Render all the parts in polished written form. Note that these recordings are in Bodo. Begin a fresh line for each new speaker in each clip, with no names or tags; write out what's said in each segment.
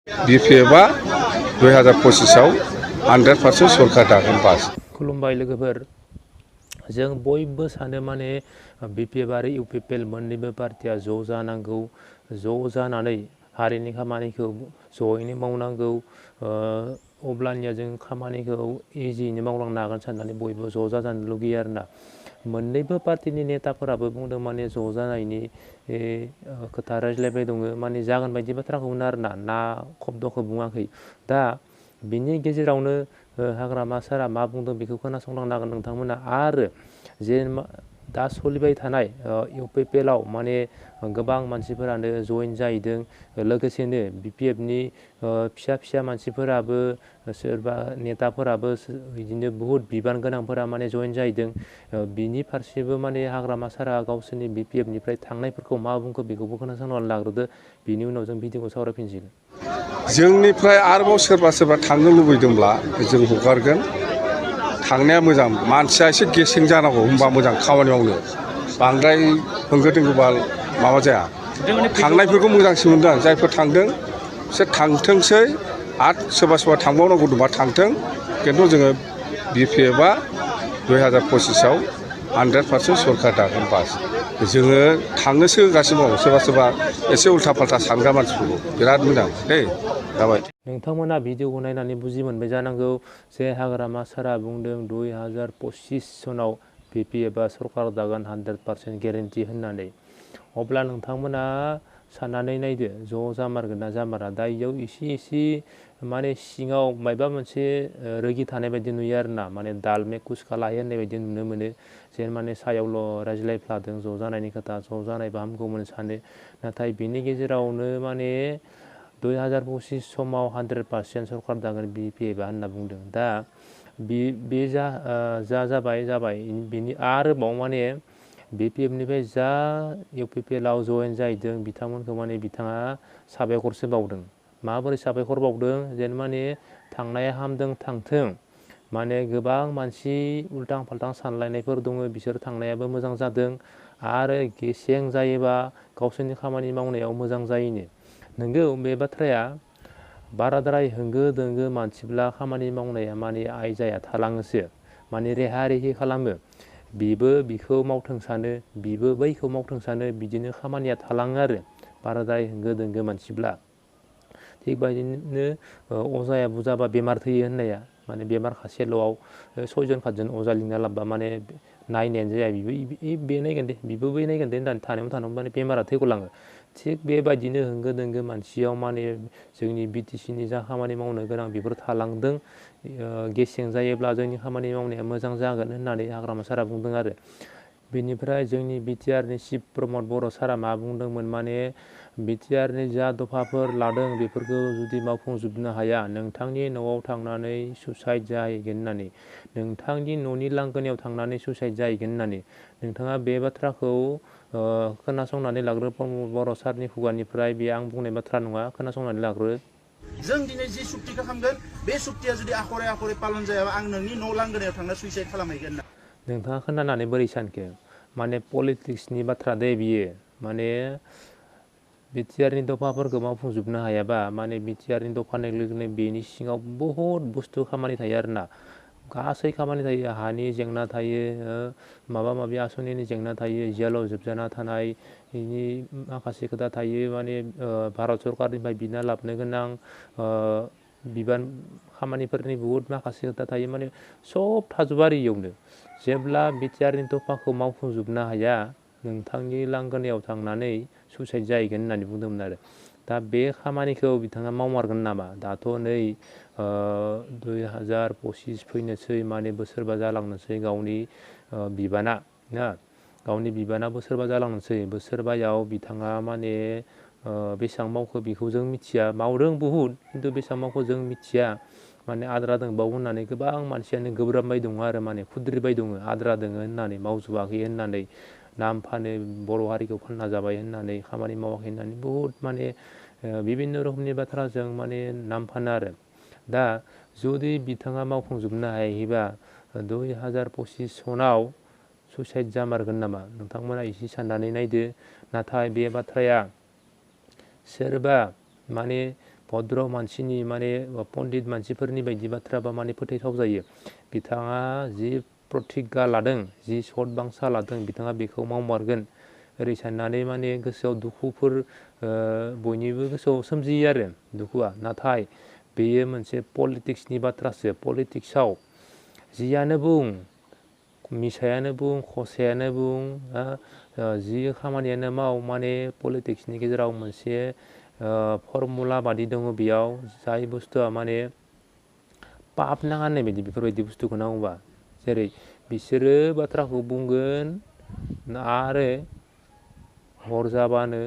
BPFआ 2025आव 100% सरकार दागोन बास।
खुलुमबाय लोगोफोर, जों बयबो सानो माने BPF आरो UPPL मोननैबो पार्टिया ज' जानांगौ, ज' जानानै हारिनि खामानिखौ ज'यैनो मावनांगौ, अब्लानिया जों खामानिखौ इजियैनो मावलांनो हागोन साननानै बयबो ज' जाजानो लुगैयो आरोना। मोननैबो पार्टिनि नेताफोराबो बुंदों माने ज' जानायनि खोथा रायज्लायबाय दङ, माने जागोन बायदि बाथ्राखौ होनो आरोना, ना खब्दखौ बुङाखै। दा बिनि गेजेरावनो हाग्रामा सारा मा बुंदों बेखौ खोनासंलांनो हागोन नोंथांमोना। आरो जे दा सोलिबाय थानाय UPPLआव माने गोबां मानसिफोरानो जइन जाहैदों, लोगोसेनो BPFनि फिसा फिसा मानसिफोराबो सोरबा नेताफोराबो बिदिनो बुहुत बिबान गोनांफोरा माने जइन जाहैदों। बिनि फारसेबो माने हाग्रामा सारा गावसोरनि BPFनिफ्राय थांनायफोरखौ मा बुंखो बेखौबो खोनासंनानै लाग्रोदो, बिनि उनाव जों भिडिअखौ सावरायफिनसिगोन।
जोंनिफ्राय आरोबाव सोरबा थांनो लुबैदोंब्ला जों हगारगोन। थांनाया मोजां, मानसिया एसे गेसें जानांगौ, होमबा मोजां खामानि मावनो। बांद्राय होंगो दोंगोबा माबा जाया। थांनायफोरखौ मोजांसो मोनदों आं, जायफोर थांदों बिसोर थांथोंसै, आरो सोरबा थांबावनांगौ दंबा थांथों। खिन्थु जोङो BPFआ 2025आव 100% सरकार दागोन बास। जोङो थांनोसो होगासिनो दं, सोरबा एसे उल्था फाल्था सानग्रा मानसिफोरखौ। बिराद मोजां दे, जाबाय।
नोंथांमोना भिडिअखौ नायनानै बुजि मोनबाय जानांगौ जे हाग्रामा सारा बुंदों 2025 सनाव BPFआ सरकार दागोन 100% गेरेन्टि होननानै। अब्ला नोंथांमोना साननानै नायदो, ज' जामारगोन ना जामारा। दा इयाव इसे माने सिङाव मायबा मोनसे रोगि थानाय बायदि नुयो आरोना, माने दाल में कुछ काला है होननाय बायदि नुनो मोनो। जेन माने सायावल' रायज्लायफ्लादों ज' जानायनि खोथा, ज' जानायबा हामगौमोन सानो। नाथाय बिनि गेजेरावनो माने 2025 समाव 100% सरकार दागोन BPFआ होनना बुंदों। दा बे जाबाय बिनि आरोबाव माने BPFनिफ्राय जा UPPLआव जइन जाहैदों बिथांमोनखौ माने बिथाङा साबायखरसो बावदों। माबोरै साबायखर बावदों, जेन माने थांनाया हामदों थांथों, माने गोबां मानसि उल्टां फाल्टां सानलायनायफोर दङ, बिसोर थांनायाबो मोजां जादों। आरो गेसें जायोबा गावसोरनि खामानि मावनायाव मोजां जायोनो। नोंगौ बे बाथ्राया, बाराद्राय होंगो दोंगो मानसिब्ला खामानि मावनाया माने आय जाया, थालाङोसो, माने रेहा रेहि खालामो। बिबो बिखौ मावथों सानो, बिबो बैखौ मावथों सानो, बिदिनो खामानिया थालाङो आरो बाराद्राय होंगो दोंगो मानसिब्ला। थिग बायदिनो अजाया बुजाबा बेमार थैयो होननाया, माने बेमार खासेल'आव 6जन 7जन अजा लिंना लाबोबा माने नायनायानो जाया, बे नायगोन दे, बिबो बै नायगोन दे होननानै थानायावनो माने बेमारा थैग'लाङो। थिग बेबायदिनो होंगो दोंगो मानसियाव माने जोंनि BTCनि जा खामानि मावनो गोनां बेफोर थालांदों। गेसें जायोब्ला जोंनि खामानि मावनाया मोजां जागोन होननानै हाग्रामा सारा बुंदों आरो। बेनिफ्राय जोंनि BTRनि चिफ प्रमद बर' सारा मा बुंदोंमोन, माने BTRनि जा दफाफोर लादों बेफोरखौ जुदि मावफुंजोबनो हाया, नोंथांनि न'आव थांनानै सुइसाइड जाहैगोन होननानै, नोंथांनि न'नि लांगोनायाव थांनानै सुइसाइड जाहैगोन होननानै। नोंथाङा बे बाथ्राखौ खोनासंनानै लाग्रो, प्रमद बर' सारनि खुगानिफ्राय, बे आं बुंनाय बाथ्रा नङा, खोनासंनानै लाग्रो।
जों दिनै जि सुक्तिखौ खालामगोन, बे सुक्तिया जुदि आखरे पालन जायाबा आं नोंनि न' लांगोनायाव थांना सुइसाइड खालामहैगोन ना।
नोंथाङा खोनानानै बोरै सानखो? माने पलिटिक्सनि बाथ्रा दे बियो। माने BTRनि दफाफोरखौ मावफुंजोबनो हायाबा, माने BTRनि दफा होननाय लोगो लोगोनो बेनि सिङाव बहुद बुस्थु खामानि थायो आरोना। गासै खामानि थायो, हानि जेंना थायो, माबा माबि आसनिनि जेंना थायो, जेलाव जोबजाना थानाय बेनि माखासे खोथा थायो, माने भारत सरकारनिफ्राय बिना लाबोनो गोनां बिबान खामानिफोरनि बहुद माखासे खोथा थायो, माने सब थाजोबो आरो इयावनो। जेब्ला BTRनि दफाखौ मावफुंजोबनो हाया, नोंथांनि लांगोनायाव थांनानै सुइसाइड जाहैगोन होननानै बुंदोंमोन आरो। दा बे खामानिखौ बिथाङा मावमारगोन नामा? दाथ' नै 2025 फैनोसै, माने बोसोरबा जालांनोसै गावनि बिबाना ना, गावनि बिबाना बोसोरबा जालांनोसै। बोसोरबायाव बिथाङा माने बेसेबां मावखो बेखौ जों मिथिया, मावदों बहुद, खिन्थु बेसेबां मावखो जों मिथिया। माने आद्रा दंबावो होननानै गोबां मानसियानो गोब्राबबाय दङ आरो, माने खुद्रिबाय दङ, आद्रा दङ होननानै, मावजोबाखै होननानै, नाम फानो, बर' हारिखौ फानना जाबाय होननानै, खामानि मावाखै होननानै बहुद माने बिभिन्न रोखोमनि बाथ्राजों माने नाम फानो आरो। दा जुदि बिथाङा मावफुंजोबनो हायोबा 2025 सनाव सुइसाइड जामारगोन नामा? नोंथांमोना एसे साननानै नायदो। नाथाय बे बाथ्राया सोरबा माने भद्र मानसिनि माने पन्डित मानसिफोरनि बायदि बाथ्राबा माने फोथायथाव जायो। बिथाङा जि प्रतिज्ञा लादों, जि सत बांसा लादों, बिथाङा बेखौ मावमारगोन ओरै साननानै माने गोसोआव दुखुफोर बयनिबो गोसोआव सोमजियो आरो दुखुआ। नाथाय बेयो मोनसे पलिटिक्सनि बाथ्रासो। पलिटिक्सआव जियानो बुं, मिसायानो बुं, खसायानो बुं, जि खामानियानो माव, माने पलिटिक्सनि गेजेराव मोनसे फर्मुला बादि दङ बेयाव, जाय बुस्थुआ माने पाप नाङा होननाय बायदि बेफोरबायदि बुस्थुखौ नांगौबा। जेरै बिसोरो बाथ्राखौ बुंगोन आरो हर जाबानो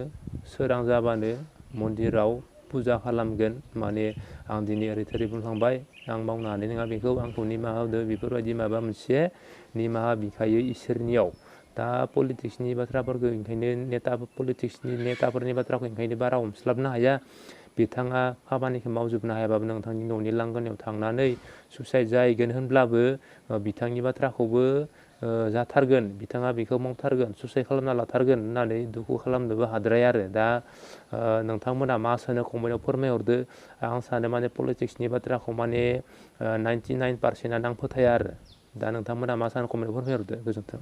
सोरां जाबानो मन्दिराव फुजा खालामगोन, माने आं दिनै ओरै थोरै बुंखांबाय, आं मावनो हानाय नङा बेखौ, आंखौ निमाहा होदो, बेफोरबायदि माबा मोनसे निमाहा बिखायो इसोरनियाव। दा पलिटिक्सनि बाथ्राफोरखौ ओंखायनो पलिटिक्सनि नेताफोरनि बाथ्राखौ ओंखायनो बारा हमस्लाबनो हाया। बिथाङा खामानिखौ मावजोबनो हायाबाबो नोंथांनि न'नि लांगोनायाव थांनानै सुइसाइड जाहैगोन होनब्लाबो बिथांनि बाथ्राखौबो जाथारगोन, बिथाङा बेखौ मावथारगोन, सुइसाइड खालामना लाथारगोन होननानै दुखु खालामनोबो हाद्राया आरो। दा नोंथांमोना मा सानो कमेन्टआव फोरमायहरदो। आं सानो माने पलिटिक्सनि बाथ्राखौ माने 99% आं फोथाया आरो। दा नोंथांमोना मा सानो कमेन्टआव फोरमायहरदो। गोजोन्थों।